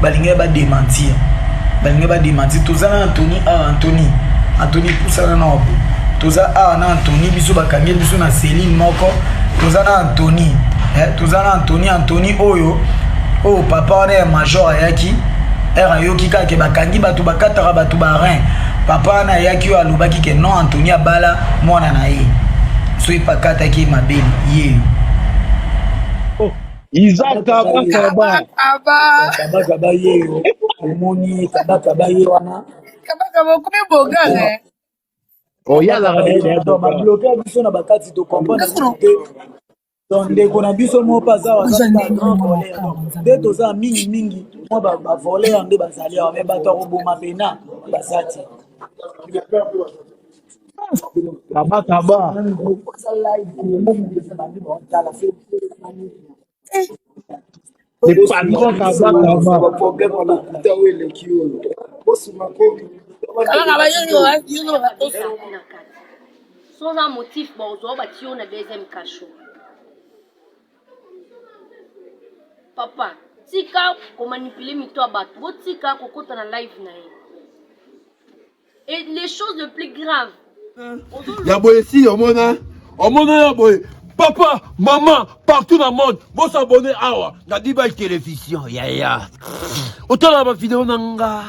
Balingaki ba dementir. Balingaki ba dementir. Toza na Anthony awa, Anthony. Anthony pusana na wapo. Toza awa na Anthony, biso bakangeli biso na cellule moko. Toza na Anthony. Eh, toza na Anthony, Anthony oyo oyo papa wana ya major ayaki ere ayoki kaka ke bakangi bato bakataka bato ba rein papa wana ayaki oyo alobaki ke non Anthony abala mwana na ye soki pakataki ye mabele yeyo. Oh, Isaac Kaba Kaba. Kaba. Kaba Kaba yeyo omoni ye Kaba Kaba ye wana. Kaba Kaba okomi bogare. Oh, ya la Donc ba bloquer biso na bakati to comprendre te. Donc ndeko na biso moko mpe aza aza grand voleur. Donc nde toza mingi mingi mwa ba voleur nde bazali awa mais bato ya koboma pena baza te. Kaba Kaba. Le patron Kaba Kaba. Problème ya lokuta oyo eleki oyo. Bosima komi. Kaba Kaba yo yo yo yo. Na kati so oza motif bozwa batie yo na deuxième cachot. Papa tika komanipule mito ya bato, botika kokota na live na ye. Et les choses le plus grave ya boye si omona omona ya boye papa mama partout na monde bosabone awa na dibal télévision yaya otala bavideo na nga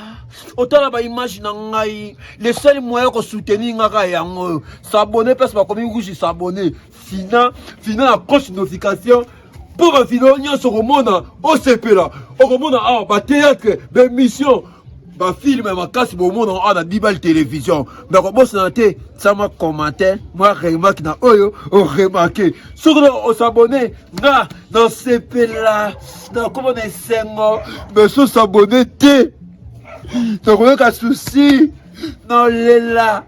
otala baimage na ngai le seul moyen kosoutenir nga kaka yango oyo s'abonner place bakomi rouge s'abonner fina fina na cloche notification mpo bavideo nyonso okomona osepela okomona awa batheatre baémission bafilme ya makasi bomona awa na dibal télévision mais kobosana te tia mwa commentaire mwa remarque na oyo oremarke soki osabone nga nasepela nakoma na esengo mais so osabone te nakoyoka souci nalela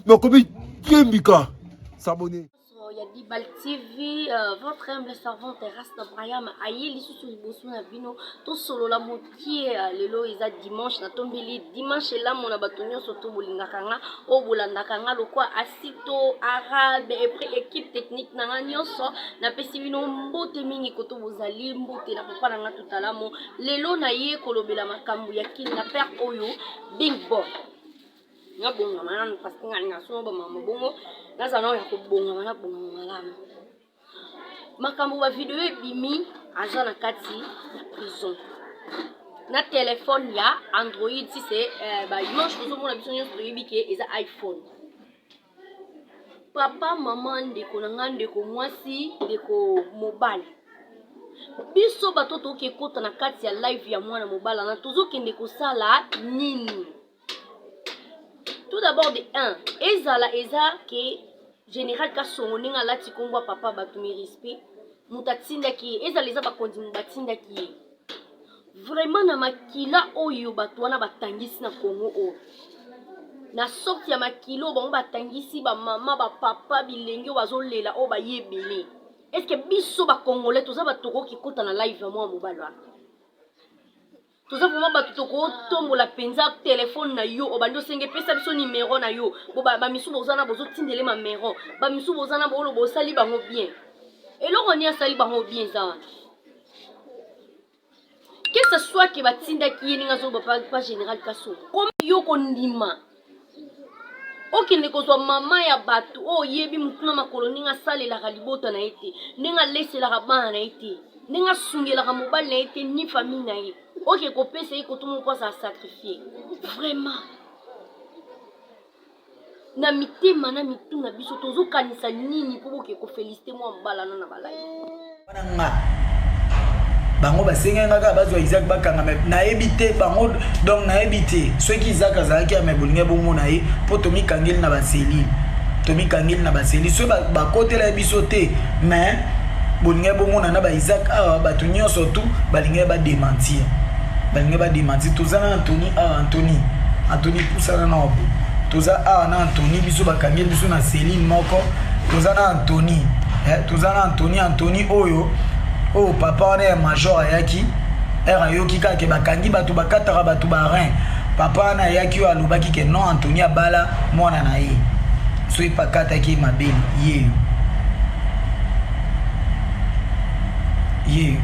nakomi diembika s'abonner. Ya Dibal TV, votre humble servante Rasta Braham aye lisusu liboso na bino tosolola mokie. Lelo eza dimanche, natombeli dimanche elamu na bato nyonso to bolingaka nga oyo bolandaka nga lokwa asito arabe epres équipe technique na nga nyonso. Napesi bino mbote mingi koto bozali, mbote na papa na nga Tutalamo. Lelo naye kolobela makambo ya kidnapper oyo Big Boy. Nabongama nanu parce que ngai naso bamama bongo nazala nao ya kobongama, nabongama malamu. Makambo ba video ebimi, aza na kati ya prison na telefone ya Android. Si c'est ba image tozomona biso nyonso toyebi ke eza iPhone. Papa, mama, ndeko na ngai, ndeko mwasi, ndeko mobali, biso bato toke kota na kati ya live ya mwana mobali wana, tozokende kosala nini? Tout d'abord de 1 ezala eza ke général Kasongo ndenge alati kombo ya papa bato mi respect moto atindaki ye, ezala eza bakonzi batindaki ye vraiment na makila oyo bato wana batangisi na Congo oyo, na sorte ya makila oyo bango batangisi bamama bapapa bilenge oyo bazolela oyo bayebele. Est-ce que biso ba congolais toza bato tokoki kota na live ya mwana mobali wana? Toza vraiment bato tokotombola mpenza telefone na yo obandi osenge epesa biso nimero na yo. Bamisu boza na bozotindele mamero, bamisu boza na booloba osali bango bien. Eloko nini asali bango bien eza wana? Que ce soit ke batindaki ye ndenge azoloba pa général Kasongo, komi yo kondima okende kozwa mama ya bato oyo oyebi motu na makolo ndenge asalelaka libota na ye te, ndenge aleselaka bana na ye te, ndenge asungelaka mobali na ye te ni famille na ye, oke kopesa ye koto moko azala sacrifie. Vraiment na mitema na mitu na biso tozokanisa nini mpo boke kofelisite mwa mobala na balai wana? Nga bango basengaki nga kaka bazwa Isaac bakanga, me nayebi te bango. Donc nayebi te soki Isaac azalaki ya me bolingi bomona ye mpo tomikangeli na baselile, tomikangeli na baselile soki bakotela ye biso te, mais bolingi bomona na ba Isaac awa bato nyonso tu balingi badementir, balingi badementir. Toza na Anthony awa, Anthony, Anthony pusana na wapo. Toza awa na Anthony, biso bakangeli biso na cellule moko. Toza na Anthony, toza na Anthony, Anthony oyo oyo papa wana ya major ayaki ere ayoki kaka ke bakangi bato bakataka bato ba rein. Papa wana ayaki oyo alobaki ke non Anthony abala mwana na ye soki pakataki ye mabele yeyo yeyo.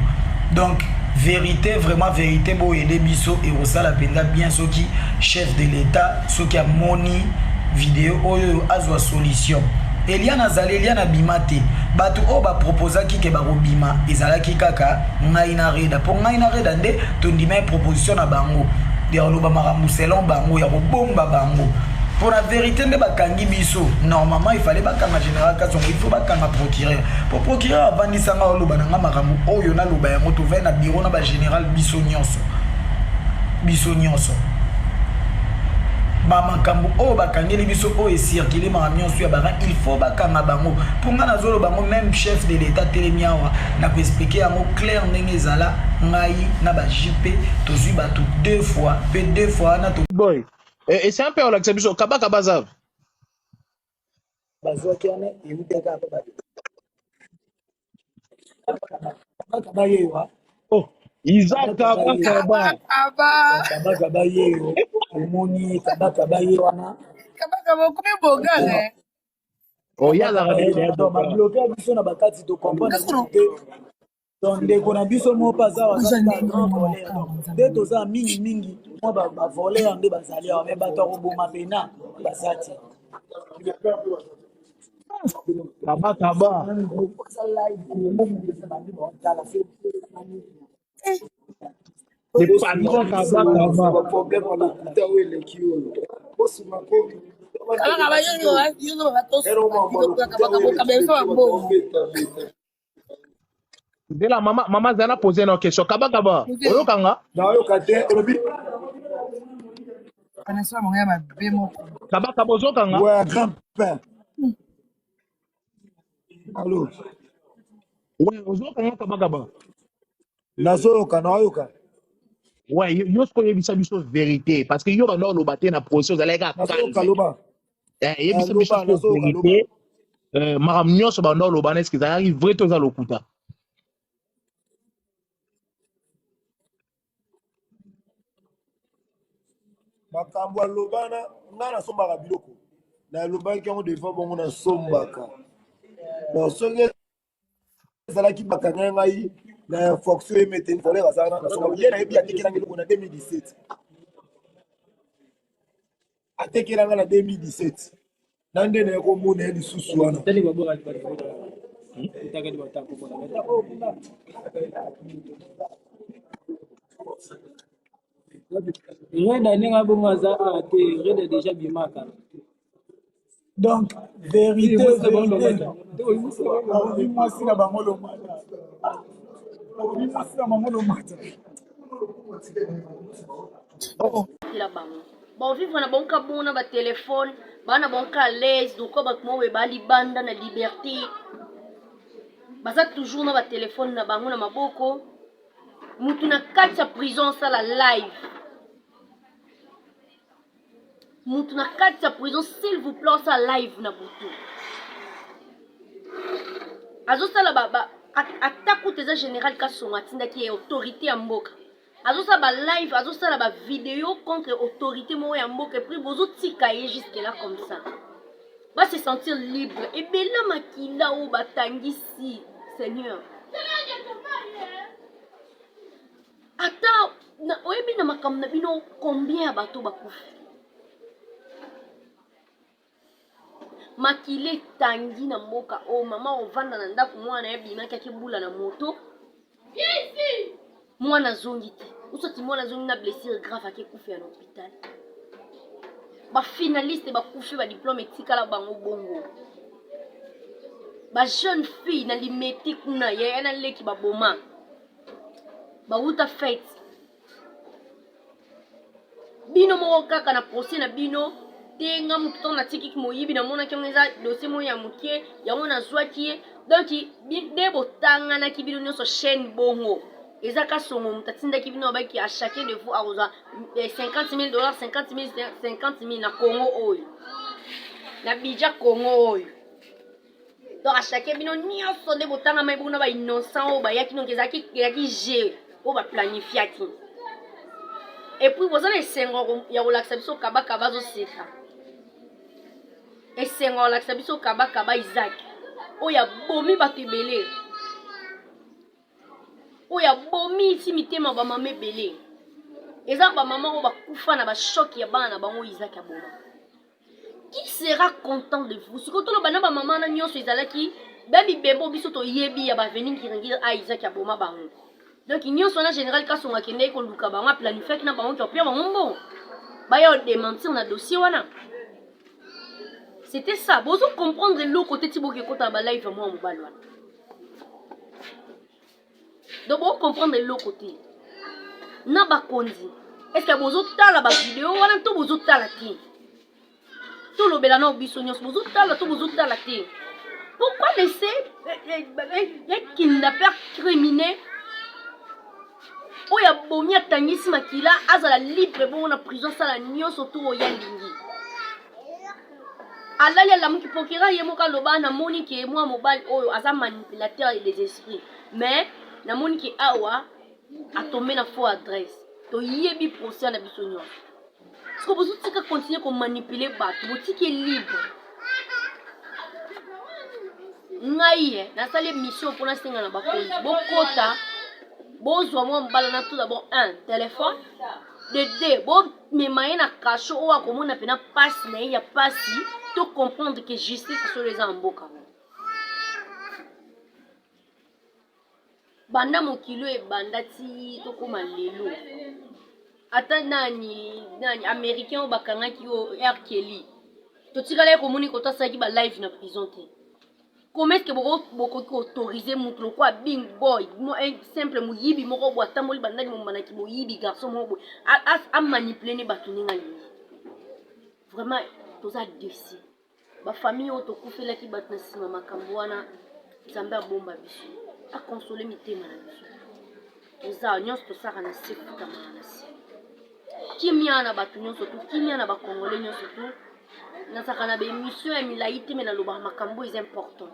Donc verite vraiment verite bo aider biso ekosala mpenza bien soki chef de l'etat soki amoni video oyo azwa solution. Eliane azali Eliane abima te bato oyo baproposaki ke bakobima ezalaki kaka ngai na Reda mpo ngai na Reda nde tondimaki proposition na bango ya koloba makambo selon bango ya kobomba bango mpo na verite nde bakangi biso. Normalement il fallait bakanga général Kasongo, il faut bakanga procureur mpo procureur avandisa nga oloba na nga makambo oyo naloba yango. Tovai na bureau na bagénéral biso nyonso, biso nyonso bamakambo oyo bakangeli biso oyo ecircule makambo nyonso ya baka, il faut bakanga bango. Mpo ngai nazoloba yango, même chef de l'état telemi awa na koexplike yango clair ndenge ezala. Ngai na ba JP tozwi bato deux fois mpe deux fois wana to Boy. Et c'est un peu olakisa biso kaba kaba zav. Bazwaki wana eutaka apa kaba yeyo. Oh, Isaac kaba kaba. Kaba. Kaba kaba yeyo, omoni kaba kaba ye wana. Kaba kaba okomi bogare. Oh, ya la Donc babloke biso na bakati, tocomprendre te. Donc ndeko na biso moko mpe aza aza grand voleur. Donc nde toza mingimingi mwa bavoleur nde bazali awa, me bato ya koboma pena baza te. Kaba kaba. Le patron kaba kaba. Baproblème ya lokuta oyo eleki oyo bosima komi. Kaba kaba yo batosuka kaba kaba kaba biso bambongo. Zela mama mama zana poser une question. Kaba kaba. Oyokanga? Nayoka te, olobi. Kanisa bango ya mabe moko. Kaba kaba ozokanga? Ouais, grand père, allo. Ouais, ozokanga kaba kaba. Nazoyoka, nayoka. Ouais, yo sikoyo oyebisa biso vérité parce que yo banda oloba te na procès, ozalaki kaka Nazoyoka. calme. Loba. Eh, yebisa biso Loba. sikoyo Nazoyoka, loba. vérité. Makambo nyonso banda oloba na eske ezalaki vrai to eza lokuta? Makambo aloba na ngai, nasombaka biloko, nalobaki yango devant bongo, nasombaka. Donc soki ezalaki bakanga ngai na infraction emete voleur aza wana, nasombaka ye, nayebi atekelanga eloko na 2017, atekelanga na 2017 na nde naye komona ye lisusu wana. Reda ndenge abongo aza awa te, Reda deja bimaka. Donc vérité, vérité, bakomi mwasi na bango lomata, bakomi mwasi na bango lomata. La bango baovivre na bango ka bongo na batelefone, baa na bango ka à l'aise lokwa bato moko boye baa libanda na liberté, baza toujours na batelefone na bango na maboko. Mutu na kati ya prison osala live, mutu na kati ya prison, s'il vous plaît, osala live na butu, azosala ba, ba, ata kutu eza général Kasongo atindaki ye, autorité ya mboka, azosala ba live, azosala ba video contre autorité moko ya mboka, et puis bozotika ye jusque là comme ça, ba se sentir libre. Ebela makila oyo batangisi, Seigneur, ata oyebi na makambo na bino combien ya bato bakufi, makila etangi na mboka oyo. Mama ovanda na ndako, mwana ye abimaki akebula na moto, mwana azongi te, osoti mwana azongi na blessure grave, akekufi na hôpital. Bafinaliste bakufi, badiplome etikala bango bongo. Bajeune fille na Limeti kuna, yaya na leki baboma, bawuta fete. Bino moko kaka na procès na bino te. Nga motu ntango natikiki moyibi, namonaki yango eza dossier moko ya mokie, yango nazwaki ye. Donc nde botanganaki bino nyonso chaîne bongo, eza Kasongo moto atindaki bino, abaki à chacun de vous akozwa 50 000 dollars, 50 000, 50 000 na Congo oyo, na bija Congo oyo. Donc à chacun, bino nyonso nde botangama ebongo na bainnocent oyo bayaki. Donc ezalaki jeu oyo baplanifiaki. Et puis boza na esengo ya kolakisa biso kabakaba azoseka, esengo ya kolakisa biso kabakaba Isaac oyo abomi bato ebele. Oyo abomi ti mitema ba mama ebele. Eza ba mama oyo bakufa na ba choc ya bana na bango Isaac aboma. Qui sera content de vous? Sikoyo toloba na ba mama na nyonso ezalaki ba mibembo biso toyebi ya ba veni ngiringiri a Isaac aboma bango. Donc nyonso wana général Kasongo akendaki koluka bango aplanifiaki na bango ke opia bango mbongo. Baya odementir na dossier wana. C'était ça. Bozo comprendre eloko te ti boke kota ba live ya mwa mobali wana. Donc bo comprendre eloko te. Na bakonzi. Est-ce que bozo tala ba vidéo wana to bozo tala te? Tolobela na biso nyonso bozo tala to bozo tala te. Pourquoi laisser un kidnappeur criminel oyo abomi atangisi makila azala libre bongo na prison asala nyonso to oyo alingi alali alamuki procureur ye moko aloba namoni ke mwa mobali oyo aza manipulateur des esprits mais namoni ke awa atombe na faux adresse toyebi procès na biso nyonso siko bozotika continue komanipule bato botiki ye libre ngai eh, nasali émission mpo nasenga na bakonzi bokota bozwa mwa mobala na tout d'abord un téléphone de deux bomema ye na kasho oyo akomona mpena mpasi na ye ya mpasi to comprendre ke justice solo eza na mboka banda mokili oyo ebanda ti tokóma lelo ata nani nani américain oyo bakangaki oyo R. Kelly totikalaki komoni koto asalaki ba live na prison te. Comment est-ce que bokoki koautorize moto lokola bing boy un simple moyibi moko boye atamboli bandani momanaki moyibi garçon moko boye amanipule ne bato ndenge alingi? Vraiment toza desi bafamille oyo tokufelaki bato na nsima makambo wana. Nzambe abomba biso, akonsole mitema na biso. Toza nyonso tosaka na se futamaka na se. Kimia na bato nyonso tu, kimia na bakongole nyonso tu. Nazalaka na baémission ya milai te, me nalobaka makambo eza important,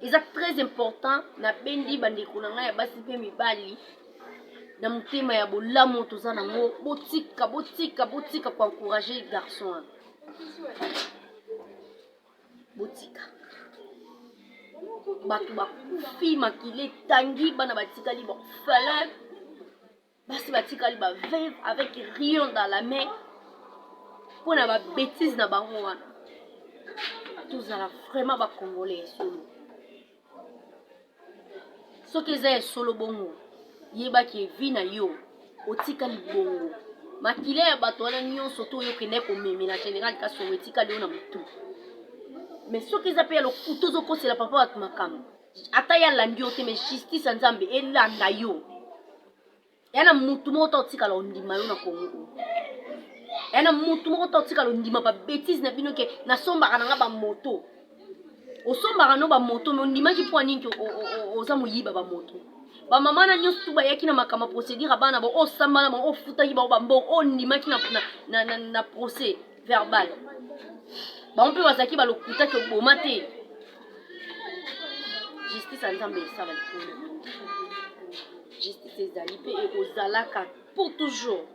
eza très important. Nabendi bandeko na ngai ya basi mpe mibali na motema ya bolamu oyo toza nango, botika botika botika koencourage garçon wana, botika. Bato bakufi, makila etangi, bana batikali baorphelin, basi batikali baveuve avec rien dans la main mpona babétise na bango wana. Tozala vraiment bacongolais ya solo. Soki eza ya solo bongo, yebaki evi na yo otikali bongo, makila ya bato wana nyonso to oyo okendaki komemela général Kasongo etikali yo na motu. Mais soki eza mpe ya lokuta, ozokosela papa bato makambo, ata ye alandi yo te, mais justice ya Nzambe elanda yo. Ya na mutu moko ta otikala ondima yo na Kongo, ya na mutu moko ta otikala ondima babétise na bino ke nasombaka na nga bamoto. Osombaka no bamoto, me ondimaki mpo nini? Oza moyiba bamoto. Bamama na nyonso tu bayaki na makambo ya procédure ya bana bao osamba na bango, ofutaki bango bambongo, ondimaki na, na, na, na, na procès verbal. Bango mpe bazalaki balokutaki oboma te. Justice ya Nzambe esala likolo, justice ezali mpe ekozalaka pour toujours.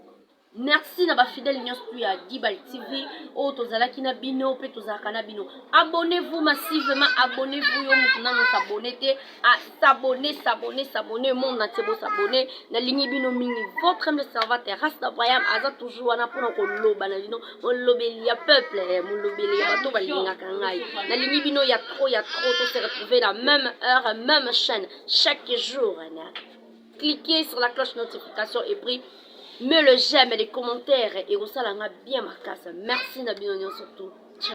Merci na bafidèle nyonso tu ya Dibal TV oyo tozalaki na bino mpe tozalaka na bino. Abonnez-vous massivement, abonnez-vous. Yo motu nano s'abonne te, s'abonner, s'abonner, s'abonner, monde entier bosabonner. Nalingi bino mingi. Votre humble servante Rasta Abraham aza toujours wana mpona koloba na bino, molobeli ya peuple, molobeli ya bato balingaka ngai. Nalingi bino ya trop, ya trop. To se retrouver la même heure, même chaîne, chaque jour. Cliquez sur la cloche notification et puis mets le j'aime et les commentaires et osalanga bien makasa. Merci na bino nyonso tout.